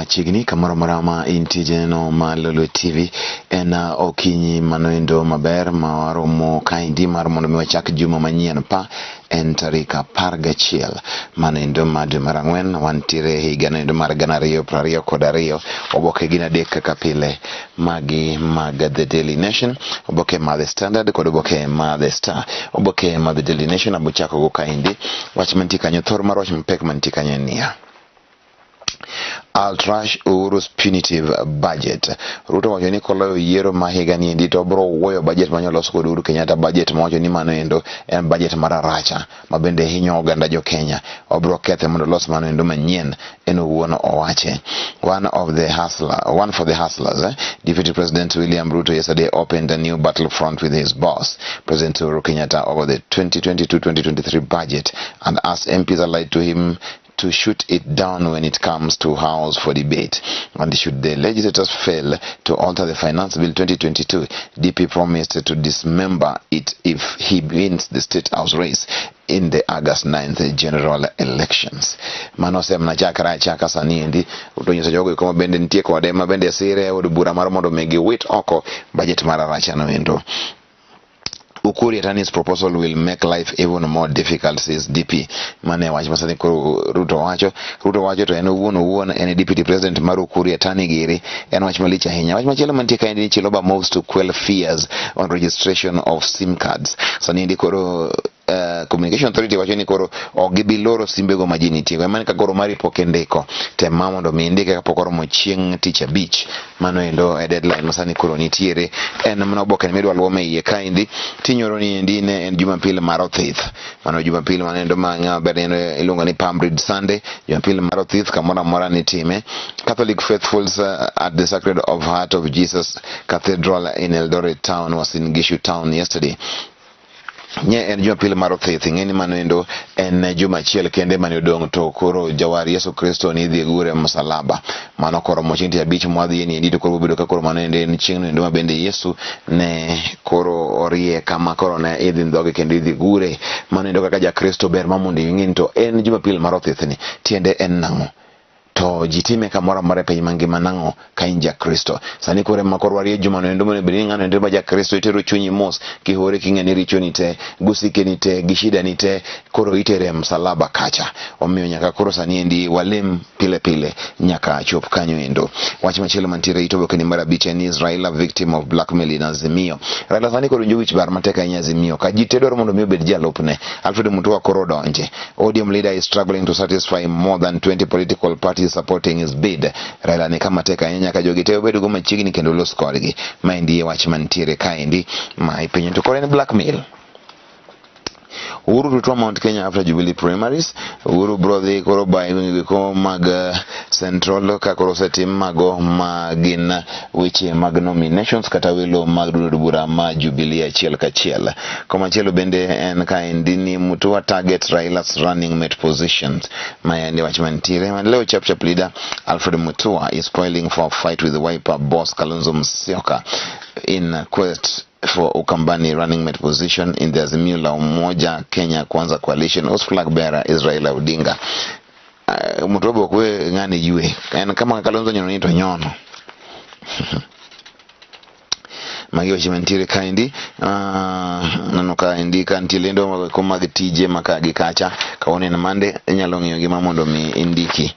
Machiegni kamoro amora ma intie janeno ma Lolwe TV en okinyi manoendo maber ma waromo kaendi mar mondo mi wachak juma manyien pa en tarik 11 manoendo ma dwe mar ang'wen wantiere e higa noendo mar 2022. Oboke gin adek kaka pile, magi mag The Daily Nation, oboke ma The Standard kod oboke ma The Star. Oboke ma The Daily Nation abochako go kaendi wach mantie kanyo, thor mar wach mapek mantie kanyo en niya: I'll trash Uhuru's punitive budget. Ruto wacho ni koloyo yiero ma higa ni endi to obro wuoyo budget mane olos kod Uhuru Kenyatta, budget mowacho ni mano endo en budget mar aracha ma bende hinyo oganda jo Kenya. Obro kethe mondo olos mano endo manyien, en owuon owache. One of the hustler, one for the hustlers, eh? Deputy President William Ruto yesterday opened a new battlefront with his boss, President Uhuru Kenyatta, over the 2022-2023 budget and asked MPs allied to him to shoot it down when it comes to House for debate. And should the legislators fail to alter the Finance Bill 2022, DP promised to dismember it if he wins the State House race in the August 9th general elections. Mano osemna chakre achaka sani endi to nyiso jogo eko ma bende nitie kode ma bende sire e od bura mar mondo mi giwit oko budget mar aracha no endo. Ukur Yatani's proposal will make life even more difficult, says DP. Mane wach masani koro Ruto wacho. Ruto wacho to en owuon owuon en deputy president mar Ukur Yatani giri. En wach malich ahinya. Wach machielo mantie kaendi ni Chiloba moves to quell fears on registration of SIM cards. Sani endi koro Communication Authority wacho ni koro ok gibi loro simbego ma ji nitie. Mane ka koro mari pok indiko. Tem ma mondo mi indike kapok oromo chieng' tich abich. Mano endo e deadline ma sani koro nitiere. En mana oboke midwa luom e iye kaendi. Tinyoro ni endi ne en Jumapil mar othith. Mano Jumapil mano endo ma ng'ama ber en iluongo ni Palm Reed Sunday. Jumapil mar othith kamoro amora nitime. Catholic faithfuls at the Sacred of Heart of Jesus Cathedral in Eldoret Town, Uasin Gishu Town yesterday. Nye en Jumapil mar othith, ing'e ni mano endo en juma achiel kende mane odong' to koro jawar Yesu Kristo ni idhi gure e msalaba. Mano koromo chieng' tich abich mwadhiye ni endi to koro bedo ka koro mano endo en chieng'no endo ma bende Yesu ne koro orie kama koro ne idhi ndhoge kendo idhi gure. Mano endo kaka ja-Kristo ber ma mondo ing'e ni to en Jumapil mar othithni tiende en nang'o? To ji time kamoro amora e piny mangima nang'o ka in jakristo? Sani koro ema koro warie jumano endo monego bed ni ng'ano endo ma jakristo itero chunyi mos kihore king'e ni richoni te gosikeni te gi shida ni te koro itere e msalaba kacha. Omiyo nyaka koro sani endi walem pile pile nyaka chop kanyo endo. Wach machielo mantiere it oboke ni mar abich en ni Raila victim of blackmail in Azimio. Raila sani koro winjo wich bar matek ahinya Azimio ka ji te dwaro mondo mi obed jalupne. Alfred Mutua koro odonje. ODM leader is struggling to satisfy more than 20 political parties supporting his bid. Raila ni kama tek ahinya nyaka jogi te obed go machiegni kendo los kodgi. Maendi e wach mantiere kaendi ma ipenjo to koro en blackmail. Uhuru to tour Mount Kenya after Jubilee primaries. Uhuru bro dhi koro bayo gwenge go mag Central ka koro osetim mago ma gin weche mag nominations kata welo mag duond bura ma Jubilee achiel kachiel. Komachielo bende en kaendi ni Mutua target Raila's running mate positions. Maendi wach mantiere. Maendeleo Chapchap leader Alfred Mutua is spoiling for a fight with Wiper boss Kalonzo Musyoka in quest for Ukambani running mate position in the Azimio la Umoja Kenya Kwanza coalition whose flag bearer is Raila Odinga. Mutua be ok we ng'ani ywe. En kama Kalonzo nyono ni to nyono. Magi weche mantiere kaendi. Neno kaendi ka nitie lendo mag tije ma ka gi kacha. Kawuono en Monday, inyalo ng'iyo gi ma mondo mi indiki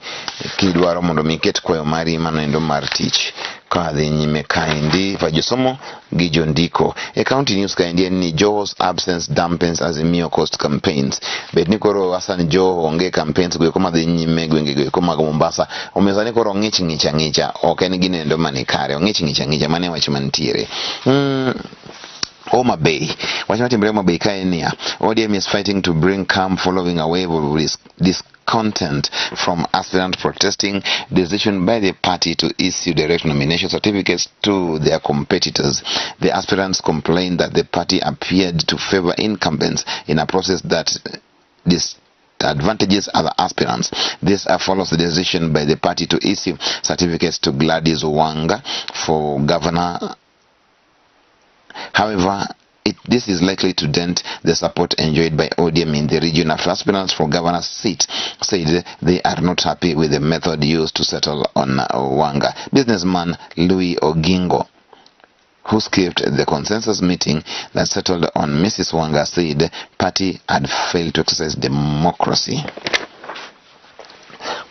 kidwaro mondo mi iket kwayo mari mano endo mar tich. Ka dhi nyime kaendi pa josomo gi jondiko. E County News kaendi en ni Joho's absence dampens Azimio Coast campaigns. Bet ni koro Hassan Joho onge campaigns go eko madhi nyime gwenge go eko mag Mombasa. Omiyo sani koro ong'ich ng'ich ang'icha, ok en ginendo mani kare, ong'ich ng'ich ang'icha, mano e wach mantiere. Homa Bay. Wach matimore Homa Bay ka en niya, ODM is fighting to bring calm following a wave of discontent from aspirants protesting decision by the party to issue direct nomination certificates to their competitors. The aspirants complained that the party appeared to favor incumbents in a process that disadvantages other aspirants. This follows the decision by the party to issue certificates to Gladys Wanga for governor. However, it This is likely to dent the support enjoyed by ODM in the region after aspirants for governor's seat said they are not happy with the method used to settle on Wanga. Businessman Louis Ogingo, who skipped the consensus meeting that settled on Mrs. Wanga, said party had failed to exercise democracy.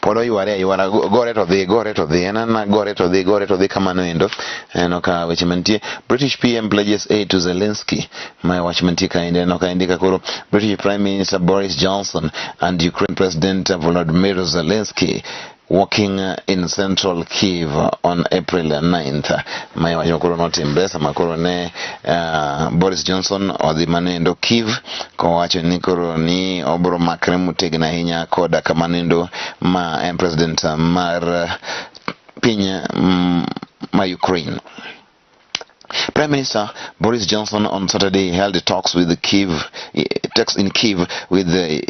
Pod oyware aywara, gore to dhi, gore to dhi, en ana gore to dhi, gore to dhi kamano endo. Aneno ka weche mantie, British PM pledges aid to Zelensky. Mae wach mantie kaendi. Aneno kaendi ka koro British Prime Minister Boris Johnson and Ukraine President Volodymyr Zelensky walking in central Kiev on April 9th. Mae wach makoro notimre sama koro ne Boris Johnson odhi manendo Kiev kowacho ni koro ni obro makre motegno ahinya koda kamanendo ma en president mar piny ma Ukraine. Prime Minister Boris Johnson on Saturday held talks with Kiev, talks in Kiev with the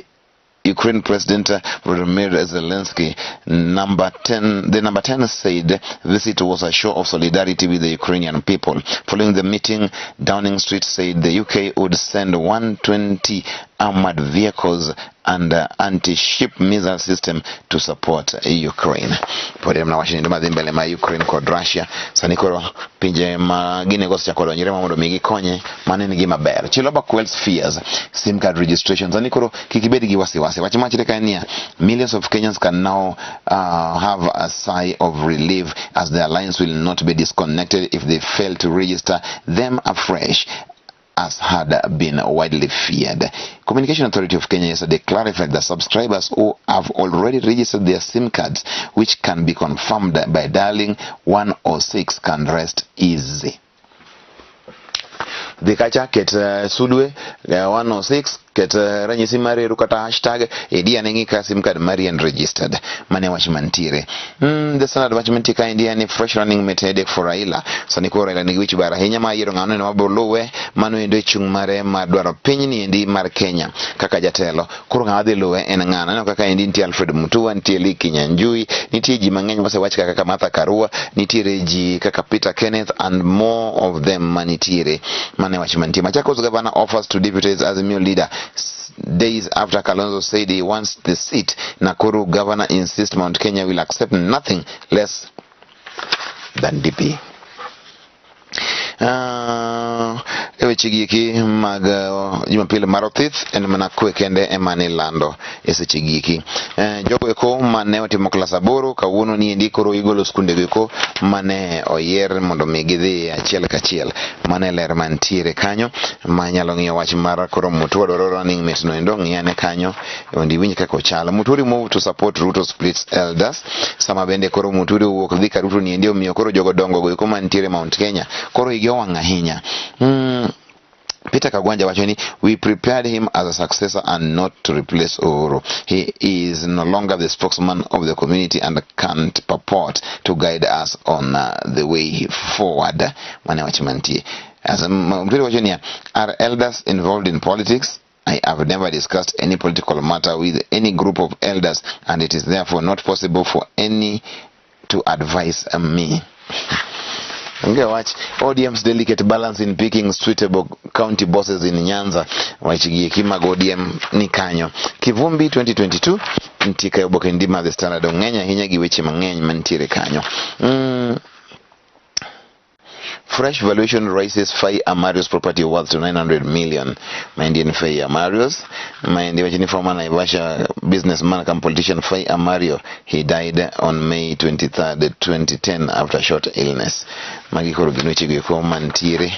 Ukraine President Volodymyr Zelensky. Number 10, the number 10 said visit was a show of solidarity with the Ukrainian people. Following the meeting, Downing Street said the UK would send 120 armored vehicles and anti-ship missile system to support Ukraine. Pod en mana wach ni madhi mbele ma Ukraine kod Russia. Sani koro pinje ma ginego osechako donjre mondo mi gikonye, mano en gima ber. Chiloba quells fears SIM card registration. Sani koro kik ibed gi wasiwasi. Wach machre ka en niya, millions of Kenyans can now have a sigh of relief as their lines will not be disconnected if they fail to register them afresh, as had been widely feared. Communication Authority of Kenya yesterday clarified that subscribers who have already registered their SIM cards, which can be confirmed by dialing 106, can rest easy. Dhi kacha ket sulwe 106, ket ranyisi mar eru kata hashtag idi ane ng'i ka sim card mari en registered. Mane wach mantiere. The Standard wach mantie kaendi en ni fresh running mate headache for Raila. Sani koro Raila nigi wich bar ahinya ma yiero ng'ano mabiro luwe mano endo e chung' mare mar dwaro pinyni endi mar Kenya kaka jatelo. Koro ng'ama dhi luwe en ng'ano? Aneno kaka endi nitie Alfred Mutua, nitie Lee Kinyanjui, nitie ji mang'eny mosewach kaka Martha Karua, nitiere ji kaka Peter Kenneth and more of them manitiere. Mane wach mantie. Machakos governor offers to deputize Azimio leader days after Kalonzo said he wants the seat. Nakuru governor insists Mount Kenya will accept nothing less than DP. E weche gi eki mag Jumapil mar othith en mana kwe kende ema nilando e seche gi eki. Jogo eko mane otimo klas 8 kawuono ni endi koro igolo skunde go eko mane oyier mondo mi gidhi achiel kachiel. Mano e ler mantiere kanyo ma nyalo ng'iyo wach mar koro Mutua dwaro running mate no endo ng'iyane kanyo mondo iwinj kaka ochalo. Muturi move to support Ruto splits elders. Sama bende koro Muturi owuok dhi ka Ruto ni endi omiyo koro jogo dongo go eko mantiere Mount Kenya koro igi owang' ahinya. Peter Kagwanja wacho ni we prepared him as a successor and not to replace Uhuru. He is no longer the spokesman of the community and can't purport to guide us on the way forward. Mane wach mantie. As Muturi wacho niya, are elders involved in politics? I have never discussed any political matter with any group of elders, and it is therefore not possible for any to advise me. Onge wach ODM's delicate balance in picking suitable county bosses in Nyanza. Wach gi eki mag ODM ni kanyo. Kivumbi 2022 nitie ka oboke ndima The Standard ong'eny ahinya gi weche mang'eny mantiere kanyo. Fresh valuation raises Fai Amarius property worth to 900 million. Maendi en Fai Amarius. Maendi wacho ni former Naivasha businessman and politician Fai Amario. He died on May 23rd, 2010 after short illness. Magi koro gin weche go eko mantiere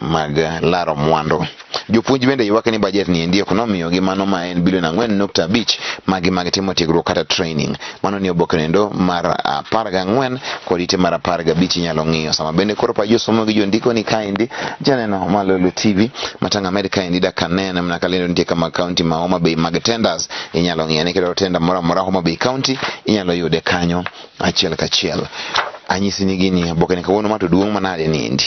mag laro mwandu. Jopuonj bende ywak ni budget ni endi ok nomiyogi mano ma en bilion 4.5 magi mag timo tiegruok kata training. Mano ni oboke nendo mar 14 kod ite mar 15 inyalo ng'iyo. Sama bende koro pa josomo gi jondiko ni kaendi janeno Malolo TV matanga med kaendi dakika nene mana kalendo nitie kama county ma Homa Bay mag tenders inyalo ng'iyo ni kidwaro tender moro amora Homa Bay County inyalo yude kanyo achiel kachiel. Anyisi ni gini oboke ni kawuono ma to duong' manade ni endi.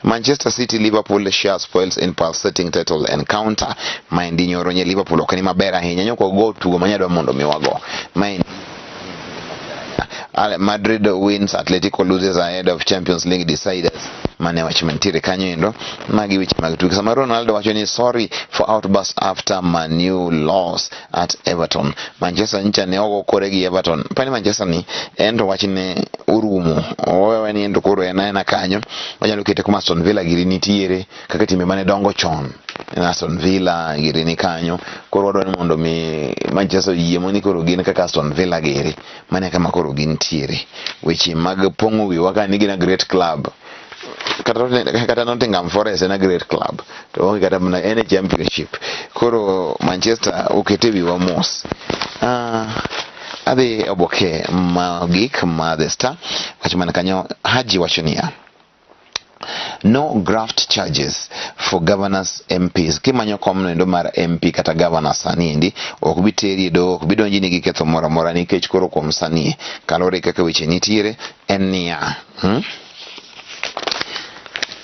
Manchester City Liverpool share spoils in pulsating title encounter. Maendi nyoro nye Liverpool ok ni maber ahinya nyoko go tugo manyadwa mondo mi wago. Maendi Madrid wins, Atletico loses ahead of Champions League deciders. Mane wach mantiere kanyo endo. Magi weche mag tuke. Sama Ronaldo wacho ni sorry for outburst after Man U loss at Everton. Manchester ncha ne ogo kore gi Everton. Pani Manchester ni en to wachne orumo. Owewe ni en to koro en aena kanyo. Wanyalo kete kuma Aston Villa giri nitiere kaka timbe mane dongo chon. Aston Villa giri ni kanyo. Koro wadwa ni mondo mi Manchester oyie ni koro gin kaka Aston Villa giri. Mane kama koro gintiere. Weche mag pong'o wiwa ka ni gin a great club. Kata Nottingham Forest en a great club to onge kata mana en e championship. Koro Manchester okete wiwa mos. Adhi e oboke mogik ma The Star wach mana kanyo. Haji wacho niya, no graft charges for governors, MPs. Kimanyo kom noendo mar MP kata governor sani endi ok bi teri e doho, ok bi donjini gi ketho moro amora nikech koro kuom sani kaluwore kaka weche nitiere en niya,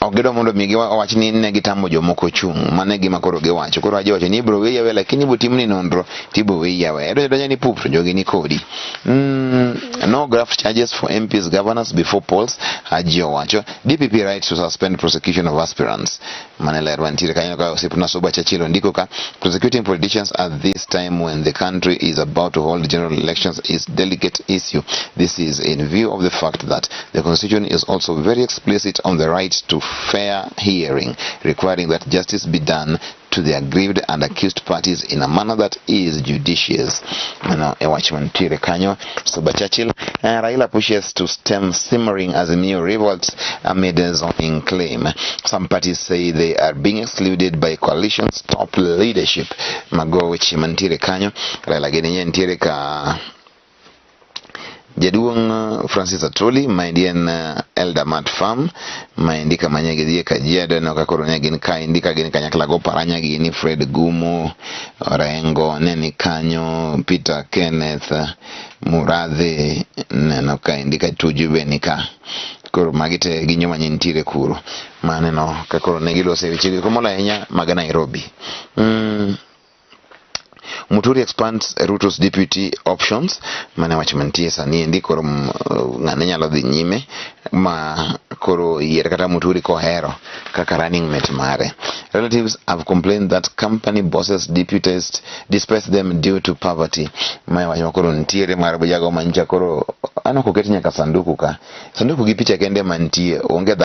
Ok gidwa mondo mi giwach ni ne gitamo jomoko chung'. Mano e gima koro giwacho. Koro Haji wacho ni ibro weyi aweya lakini ibo timni nonro tibo weyi aweya. Idonjo donja ni pup to jogi ni kodi. No graft charges for MPs, governors before polls, Haji owacho. DPP right to suspend prosecution of aspirants. Mano e ler mantiere kanyo ka osiepna Suba Churchill ondiko ka prosecuting politicians at this time when the country is about to hold general elections is delicate issue. This is in view of the fact that the constitution is also very explicit on the right to fair hearing, requiring that justice be done to the aggrieved and accused parties in a manner that is judicious. Mano e wach mantiere kanyo. Suba Churchill, Raila pushes to stem simmering Azimio revolts amid zoning claim. Some parties say they are being excluded by coalition's top leadership. Mago weche mantiere kanyo. Raila gini nitiere ka jaduong' Francis Atwoli maendi en Elder Mat Farm maendi kama ne gidhie Kajiado. Aneno ka koro ne gin kaendi ka gin kanyakla go Paranya gini Fred Gumo Orengo ne ni kanyo, Peter Kenneth Muradhe neno kaendi ka Tuju be ni ka. Koro magi te gin joma ne nitiere kuro maneno ka koro ne giloso e weche go molo ahinya mag Nairobi. Muturi expands Ruto's deputy options. Mane wach mantie sani endi koro ng'ane nyalo dhi nyime ma koro yier kata Muturi kohero kaka running mate mare. Relatives have complained that company bosses deputies disperse them due to poverty. Mae wach ma koro nitiere mar jago mancha koro aneno koket nyaka sanduku ka. Sanduku gi picha kende mantie onge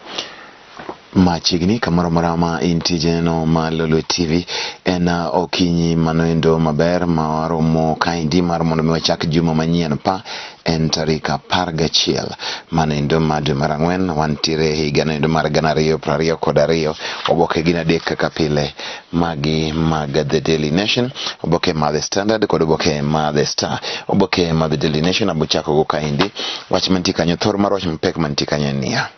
machiegni kamoro amora ma intie janeno ma Lolwe TV en okinyi manoendo maber ma waromo kaendi mar mondo mi wachak juma manyien pa en tarik 11 manoendo mar dwe mar ang'wen wantiere e higa noendo mar 2022. Oboke gin adek kaka pile, magi mag The Daily Nation, oboke mar The Standard kod oboke mar The Star. Oboke mar The Daily Nation abochako go kaendi wach mantie kanyo, thor mar wach mapek mantie kanyo en niya,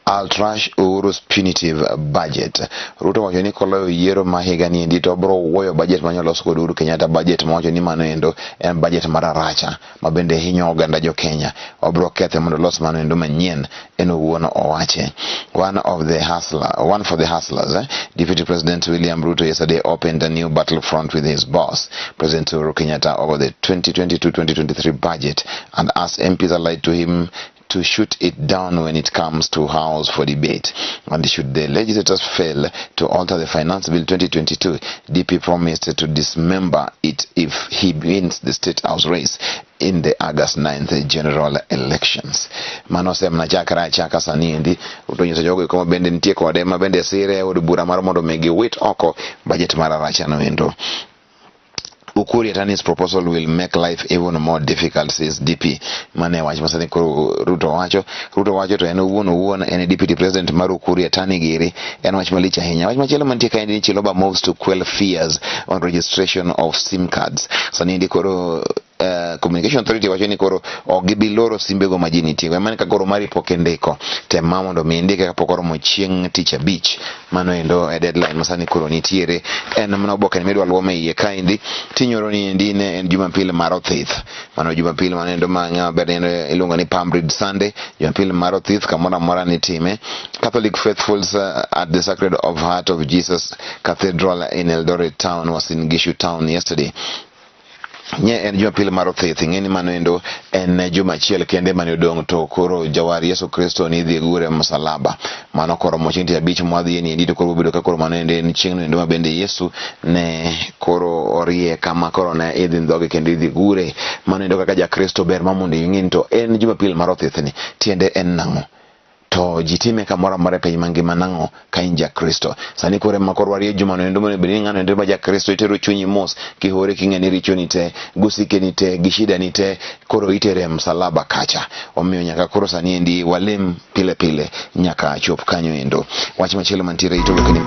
I'll trash Uhuru's punitive budget. Ruto wacho ni koloyo yiero ma higa ni endi to obro wuoyo budget mane olos kod Uhuru Kenyatta, budget mowacho ni mano endo en budget mar aracha ma bende hinyo oganda jo Kenya. Obro kethe mondo olos mano endo manyien, en owuon owache. One of the hustler, one for the hustlers, eh? Deputy President William Ruto yesterday opened a new battlefront with his boss, President Uhuru Kenyatta, over the 2022-2023 budget and asked MPs allied to him to shoot it down when it comes to House for debate. And should the legislators fail to alter the Finance Bill 2022, DP promised to dismember it if he wins the State House race in the August 9th general elections. Mano osemna chakre achaka sani endi to nyiso jogo eko ma bende nitie kode ma bende sire e od bura mar mondo mi giwit oko budget mar aracha no endo. Ukur Yatani's proposal will make life even more difficult, says DP. Mane wach masani koro Ruto wacho. Ruto wacho to en owuon owuon en deputy president mar Ukur Yatani giri. En wach malich ahinya. Wach machielo mantie kaendi ni Chiloba moves to quell fears on registration of SIM cards. Sani endi koro Communication Authority wacho ni koro ok gibi loro simbego ma ji nitie. Mano ka koro mari pok indiko, tem ma mondo mi indike kapok oromo chieng' tich abich. Mano endo e deadline ma sani koro nitiere. En mana oboke midwa luom e iye kaendi tinyoro ni endi ne en Jumapil mar othith. Mano Jumapil mano endo ma ng'ama ber neno iluongo ni Palm Reed Sunday. Jumapil mar othith kamoro amora nitime. Catholic faithfuls at the Sacred of Heart of Jesus Cathedral in Eldoret Town, Uasin Gishu Town yesterday. Nye en Jumapil mar othith, ing'e ni mano endo en juma achiel kende mane odong' to koro jawar Yesu Kristo ni idhi gure e msalaba. Mano koromo chieng' tich abich mwadhiye ni endi to koro bedo ka koro mano endo en chieng'no endo ma bende Yesu ne koro orie kama koro ne idhi ndhoge kendo idhi gure. Mano endo kaka Jakristo ber ma mondo ing'e ni to en Jumapil mar othithni tiende en nang'o? To ji time kamoro amora e piny mangima nang'o ka in Jakristo? Sani koro ema koro warie jumano endo monego bed ni ng'ano endo ma Jakristo itero chunyi mos kihore king'e ni richoni te, gosikeni te, gi shida ni te koro itere e msalaba kacha. Omiyo nyaka koro sani endi walem pile pile nyaka chop kanyo endo. Wach machielo mantiere ito ni